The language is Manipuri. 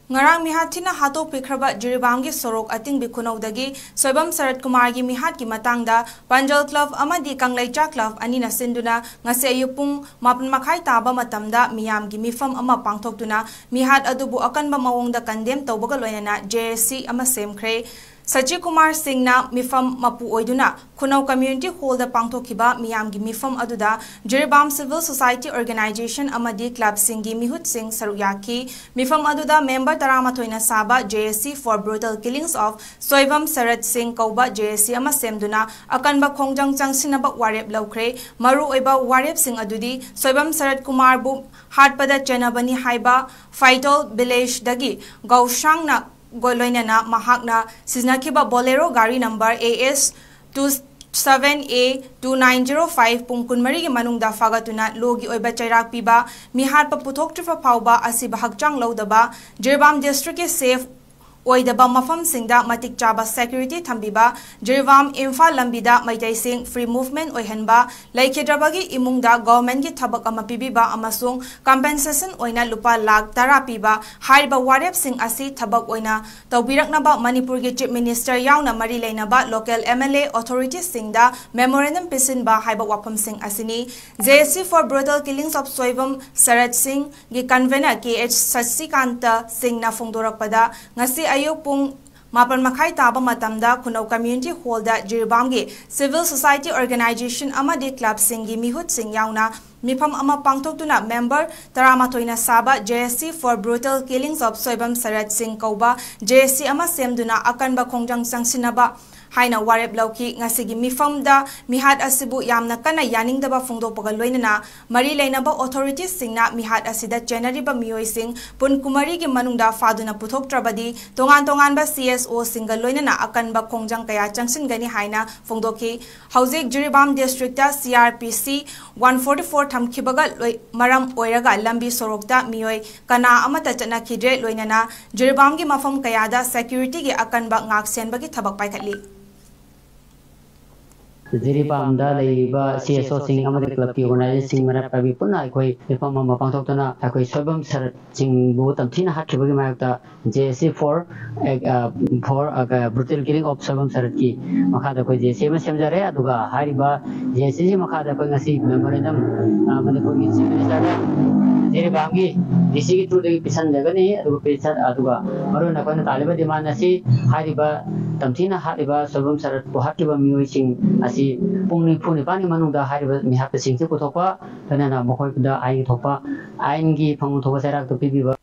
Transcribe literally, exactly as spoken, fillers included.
ꯉꯔꯥꯡ ꯃꯤꯍꯥꯠ ꯊꯤꯅ ꯍꯥꯠꯇꯣꯛꯄꯤꯈ꯭ꯔꯕ ꯖꯤꯔꯤꯕꯥꯝꯒꯤ ꯁꯣꯔꯣꯛ ꯑꯇꯤꯡꯕꯤ ꯈꯨꯅꯧꯗꯒꯤ ꯁꯣꯏꯕꯝ ꯁꯔꯠ ꯀꯨꯃꯥꯔꯒꯤ ꯃꯤꯍꯥꯠꯀꯤ ꯃꯇꯥꯡꯗ ꯄꯥꯟꯖꯜ ꯀ꯭ꯂꯕ ꯑꯃꯗꯤ ꯀꯪꯂꯩꯆꯥ ꯀ꯭ꯂꯕ ꯑꯅꯤꯅ ꯁꯤꯟꯗꯨꯅ ꯉꯁꯤ ꯑꯌꯨꯛ ꯄꯨꯡ ꯃꯥꯄꯟ ꯃꯈꯥꯏ ꯇꯥꯕ ꯃꯇꯝꯗ ꯃꯤꯌꯥꯝꯒꯤ ꯃꯤꯐꯝ ꯑꯃ ꯄꯥꯡꯊꯣꯛꯇꯨꯅ ꯃꯤꯍꯥꯠ ꯑꯗꯨꯕꯨ ꯑꯀꯟꯕ ꯃꯑꯣꯡꯗ ꯀꯟꯗꯦꯝ ꯇꯧꯕꯒ ꯂꯣꯏꯅꯅ ꯖꯦ ꯑꯦꯁ ꯁꯤ ꯑꯃ ꯁꯦꯝꯈ꯭ꯔꯦ꯫ ꯁꯆꯤ ꯀꯨꯃꯥꯔ ꯁꯤꯡꯅ ꯃꯤꯐꯝ ꯃꯄꯨ ꯑꯣꯏꯗꯨꯅ ꯈꯨꯅꯧ ꯀꯝꯃ꯭ꯌꯨꯅꯤꯇꯤ ꯍꯣꯜꯗ ꯄꯥꯡꯊꯣꯛꯈꯤꯕ ꯃꯤꯌꯥꯝꯒꯤ ꯃꯤꯐꯝ ꯑꯗꯨꯗ ꯖꯤꯔꯤꯕꯥꯝ ꯁꯤꯚꯤꯜ ꯁꯣꯁꯥꯏꯇꯤ ꯑꯣꯔꯒꯅꯥꯏꯖꯦꯁꯟ ꯑꯃꯗꯤ ꯀ꯭ꯂꯕꯁꯤꯡꯒꯤ ꯃꯤꯍꯨꯠꯁꯤꯡ ꯁꯔꯨꯛ ꯌꯥꯈꯤ꯫ ꯃꯤꯐꯝ ꯑꯗꯨꯗ ꯃꯦꯝꯕꯔ ꯇꯔꯥꯃꯥꯊꯣꯏꯅ ꯁꯥꯕ J S C for Brutal Killings of Soibam ꯁꯔꯠ ꯁꯤꯡ ꯀꯧꯕ J S C ꯑꯃ ꯁꯦꯝꯗꯨꯅ ꯑꯀꯟꯕ ꯈꯣꯡꯖꯪ ꯆꯪꯁꯤꯟꯅꯕ ꯋꯥꯔꯦꯞ ꯂꯧꯈ꯭ꯔꯦ꯫ ꯃꯔꯨꯑꯣꯏꯕ ꯋꯥꯔꯦꯞꯁꯤꯡ ꯑꯗꯨꯗꯤ ꯁꯣꯏꯕꯝ ꯁꯔꯠ ꯀꯨꯃꯥꯔꯕꯨ ꯍꯥꯠꯄꯗ ꯆꯦꯟꯅꯕꯅꯤ ꯍꯥꯏꯕ ꯐꯥꯏꯇꯣꯜ ꯚꯤꯂꯦꯖꯗꯒꯤ ꯒꯧꯁꯥꯡꯅ ꯒ ꯂꯣꯏꯅꯅ ꯃꯍꯥꯛꯅ ꯁꯤꯖꯤꯟꯅꯈꯤꯕ ꯕꯣꯂꯦꯔꯣ ꯒꯥꯔꯤ number A S two seven A two nine zero five ꯄꯨꯡ ꯀꯨꯟꯃꯔꯤꯒꯤ ꯃꯅꯨꯡꯗ ꯐꯥꯒꯠꯇꯨꯅ ꯂꯣꯒꯤ ꯑꯣꯏꯕ ꯆꯩꯔꯥꯛ ꯄꯤꯕ, ꯃꯤꯍꯥꯠꯄ ꯄꯨꯊꯣꯛꯇ꯭ꯔꯤꯕ ꯐꯥꯎꯕ ꯑꯁꯤꯕ ꯍꯛꯆꯥꯡ ꯂꯧꯗꯕ, ꯖꯤꯔꯤꯕꯥꯝ ꯗꯤꯁꯇ꯭ꯔꯤꯛꯀꯤ ꯁꯦꯐ ꯑꯣꯏꯗꯕ ꯃꯐꯝꯁꯤꯡꯗ ꯃꯇꯤꯛ ꯆꯥꯕ ꯁꯦꯀ꯭ꯌꯨꯔꯤꯇꯤ ꯊꯝꯕꯤꯕ, ꯖꯤꯔꯤꯕꯥꯝ ꯏꯝꯐꯥꯜ ꯂꯝꯕꯤꯗ ꯃꯩꯇꯩꯁꯤꯡ ꯐ꯭ꯔꯤ ꯃꯨꯚꯃꯦꯟ ꯑꯣꯏꯍꯟꯕ, ꯂꯩꯈꯤꯗ꯭ꯔꯕꯒꯤ ꯏꯃꯨꯡꯗ ꯒꯣꯚꯔꯟꯃꯦꯟꯠꯀꯤ ꯊꯕꯛ ꯑꯃ ꯄꯤꯕꯤꯕ ꯑꯃꯁꯨꯡ ꯀꯝꯄꯦꯟꯁꯦꯁꯟ ꯑꯣꯏꯅ ꯂꯨꯄꯥ ꯂꯥꯈ ꯇꯔꯥ ꯄꯤꯕ ꯍꯥꯏꯔꯤꯕ ꯋꯥꯔꯦꯞꯁꯤꯡ ꯑꯁꯤ ꯊꯕꯛ ꯑꯣꯏꯅ ꯇꯧꯕꯤꯔꯛꯅꯕ ꯃꯅꯤꯄꯨꯔꯒꯤ ꯆꯤꯐ ꯃꯤꯅꯤꯁꯇꯔ ꯌꯥꯎꯅ ꯃꯔꯤ ꯂꯩꯅꯕ ꯂꯣꯀꯦꯜ M L A ꯑꯣꯊꯣꯔꯤꯇꯤꯁꯤꯡꯗ ꯃꯦꯃꯣꯔꯦꯟꯗꯝ ꯄꯤꯁꯤꯟꯕ ꯍꯥꯏꯕ ꯋꯥꯐꯝꯁꯤꯡ ꯑꯁꯤꯅꯤ꯫ J S C for Brutal Killings of Soibam ꯁꯔꯠ ꯁꯤꯡꯒꯤ ꯀꯟꯚꯦꯅꯔ K H ꯁꯁꯤꯀꯥꯟꯇ ꯁꯤꯡꯅ ꯐꯣꯡꯗꯣꯔꯛꯄꯗ, ꯉꯁꯤ ꯑꯌꯨꯛ ꯄꯨꯡ ꯃꯥꯄꯟ ꯃꯈꯥꯏ ꯇꯥꯕ ꯃꯇꯝꯗ ꯈꯨꯅꯧ ꯀꯝꯃ꯭ꯌꯨꯅꯤꯇꯤ ꯍꯣꯜꯗ ꯖꯤꯔꯤꯕꯥꯝꯒꯤ ꯁꯤꯚꯤꯜ ꯁꯣꯁꯥꯏꯇꯤ ꯑꯣꯔꯒꯅꯥꯏꯖꯦꯁꯟ ꯑꯃꯗꯤ ꯀ꯭ꯂꯕꯁꯤꯡꯒꯤ ꯃꯤꯍꯨꯠꯁꯤꯡ ꯌꯥꯎꯅ ꯃꯤꯐꯝ ꯑꯃ ꯄꯥꯡꯊꯣꯛꯇꯨꯅ ꯃꯦꯝꯕꯔ ꯇꯔꯥꯃꯥꯊꯣꯏꯅ ꯁꯥꯕ J S C for Brutal Killings of Soibam ꯁꯔꯠ ꯁꯤꯡ ꯀꯧꯕ J S C ꯑꯃ ꯁꯦꯝꯗꯨꯅ ꯑꯀꯟꯕ ꯈꯣꯡꯖꯪ ꯆꯪꯁꯤꯟꯅꯕ ꯍꯥꯏꯅ ꯋꯥꯔꯦꯞ ꯂꯧꯈꯤ꯫ ꯉꯁꯤꯒꯤ ꯃꯤꯐꯝꯗ ꯃꯤꯍꯥꯠ ꯑꯁꯤꯕꯨ ꯌꯥꯝꯅ ꯀꯟꯅ ꯌꯥꯅꯤꯡꯗꯕ ꯐꯣꯡꯗꯣꯛꯄꯒ ꯂꯣꯏꯅꯅ ꯃꯔꯤ ꯂꯩꯅꯕ ꯑꯣꯊꯣꯔꯤꯇꯤꯁꯤꯡꯅ ꯃꯤꯍꯥꯠ ꯑꯁꯤꯗ ꯆꯦꯟꯅꯔꯤꯕ ꯃꯤꯑꯣꯏꯁꯤꯡ ꯄꯨꯡ ꯀꯨꯟꯃꯔꯤꯒꯤ ꯃꯅꯨꯡꯗ ꯐꯥꯗꯨꯅ ꯄꯨꯊꯣꯛꯇ꯭ꯔꯕꯗꯤ ꯇꯣꯉꯥꯟ ꯇꯣꯉꯥꯟꯕ C S O ꯁꯤꯡꯒ ꯂꯣꯏꯅꯅ ꯑꯀꯟꯕ ꯈꯣꯡꯖꯪ ꯀꯌꯥ ꯆꯪꯁꯤꯟꯒꯅꯤ ꯍꯥꯏꯅ ꯐꯣꯡꯗꯣꯛꯈꯤ꯫ ꯍꯧꯖꯤꯛ Jiribam district C R P C one forty four ꯊꯝꯈꯤꯕꯒ ꯂꯣꯏ-, ꯃꯔꯝ ꯑꯣꯏꯔꯒ ꯂꯝꯕꯤ ꯁꯣꯔꯣꯛꯇ ꯃꯤꯑꯣꯏ ꯀꯅꯥ ꯑꯃꯠꯇ ꯆꯠꯅꯈꯤꯗ꯭ꯔꯦ, ꯂꯣꯏꯅꯅ ꯖꯤꯔꯤꯕꯥꯝꯒꯤ ꯃꯐꯝ ꯀꯌꯥꯗ ꯁꯦꯀ꯭ꯌꯨꯔꯤꯇꯤꯒꯤ ꯑꯀꯟꯕ ꯉꯥꯛ ꯁꯦꯟꯕꯒꯤ ꯊꯕꯛ ꯄꯥꯏꯈꯠꯂꯤ꯫ ꯖꯤꯔꯤꯕꯥꯝꯗ ꯂꯩꯔꯤꯕ ꯁꯤ ꯑꯦꯁ ꯑꯣꯁꯤꯡ ꯑꯃꯗꯤ ꯀ꯭ꯂꯕꯀꯤ ꯑꯣꯔꯒꯅꯥꯏꯖꯔꯁꯤꯡ ꯃꯔꯛ ꯄꯥꯏꯕꯤ ꯄꯨꯟꯅ ꯑꯩꯈꯣꯏ ꯃꯤꯐꯝ ꯑꯃ ꯄꯥꯡꯊꯣꯛꯇꯨꯅ ꯑꯩꯈꯣꯏ ꯁꯣꯏꯕꯝ ꯁꯔꯠꯁꯤꯡꯕꯨ ꯇꯝꯊꯤꯅ ꯍꯥꯠꯈꯤꯕꯒꯤ ꯃꯥꯌꯣꯛꯇ J S A for, ꯑ, for, ꯑ, brutal killing of ꯁꯣꯏꯕꯝ ꯁꯔꯠꯀꯤ ꯃꯈꯥꯗ ꯑꯩꯈꯣꯏ J S A ꯑꯃ ꯁꯦꯝꯖꯔꯦ꯫ ꯑꯗꯨꯒ ꯍꯥꯏꯔꯤꯕ J S A ꯁꯤ ꯃꯈꯥꯗ ꯑꯩꯈꯣꯏ ꯉꯁꯤ memorandum, ꯑ, ꯃꯅꯤꯄꯨꯔꯒꯤ Chief Ministerꯗ ꯖꯤꯔꯤꯕꯥꯝꯒꯤ D Cꯒꯤ throughꯗꯒꯤ ꯄꯤꯁꯟꯖꯒꯅꯤ꯫ ꯑꯗꯨꯒ ꯄꯤꯁꯟ-, ꯑꯗꯨꯒ ꯃꯔꯨꯑꯣꯏꯅ ꯑꯩꯈꯣꯏꯅ ꯇꯥꯜꯂꯤꯕ demand ꯑꯁꯤ ꯍꯥꯏꯔꯤꯕ ꯇꯝꯊꯤꯅ ꯍꯥꯠꯂꯤꯕ ꯁꯣꯏꯕꯝ ꯁꯔꯠꯄꯨ ꯍꯥꯠꯈꯤꯕ ꯃꯤꯑꯣꯏꯁꯤꯡ ꯑꯁꯤ ꯄꯨꯡ ꯅꯤꯐꯨ ꯅꯤꯄꯥꯟꯒꯤ ꯃꯅꯨꯡꯗ ꯍꯥꯏꯔꯤꯕ ꯃꯤꯍꯥꯠꯄꯁꯤꯡꯁꯤ ꯄꯨꯊꯣꯛꯄ, ꯂꯣꯏꯅꯅ ꯃꯈꯣꯏꯗ ꯑꯥꯏꯟꯒꯤ ꯊꯣꯛꯄ, ꯑꯥꯏꯟꯒꯤ ꯐꯪꯐꯝ ꯊꯣꯛꯄ ꯆꯩꯔꯥꯛꯇꯨ ꯄꯤꯕꯤꯕ꯫